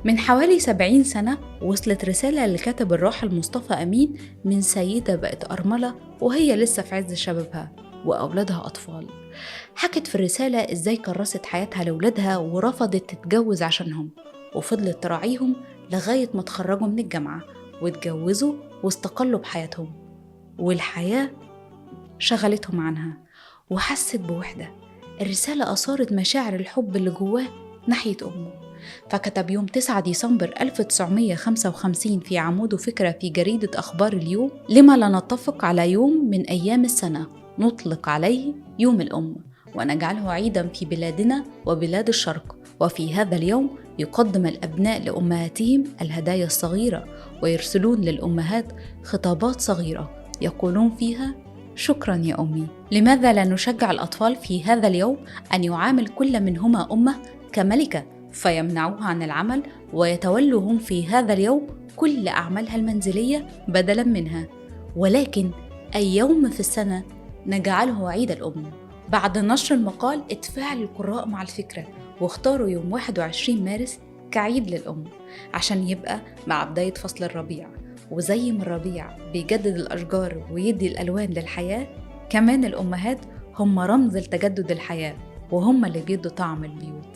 من حوالي 70 سنة وصلت رسالة للكاتب الراحل مصطفى أمين من سيدة بقت أرملة وهي لسه في عز شبابها وأولادها أطفال. حكت في الرسالة إزاي كرست حياتها لأولادها ورفضت تتجوز عشانهم، وفضلت تراعيهم لغاية ما تخرجوا من الجامعة واتجوزوا واستقلوا بحياتهم، والحياة شغلتهم عنها وحست بوحدة. الرسالة أثارت مشاعر الحب اللي جواه ناحية أمه، فكتب يوم 9 ديسمبر 1955 في عموده فكرة في جريدة أخبار اليوم: لما لا نتفق على يوم من أيام السنة نطلق عليه يوم الأم، ونجعله عيدا في بلادنا وبلاد الشرق، وفي هذا اليوم يقدم الأبناء لأمهاتهم الهدايا الصغيرة، ويرسلون للأمهات خطابات صغيرة يقولون فيها: شكرا يا أمي. لماذا لا نشجع الأطفال في هذا اليوم أن يعامل كل منهما أمه كملكة، فيمنعوها عن العمل ويتولوا هم في هذا اليوم كل أعمالها المنزلية بدلا منها؟ ولكن أي يوم في السنة نجعله عيد الأم. بعد نشر المقال اتفاعل القراء مع الفكرة واختاروا يوم 21 مارس كعيد للأم، عشان يبقى مع بداية فصل الربيع. وزي ما الربيع بيجدد الأشجار ويدي الألوان للحياة، كمان الأمهات هم رمز لتجدد الحياة، وهم اللي بيدوا طعم البيوت.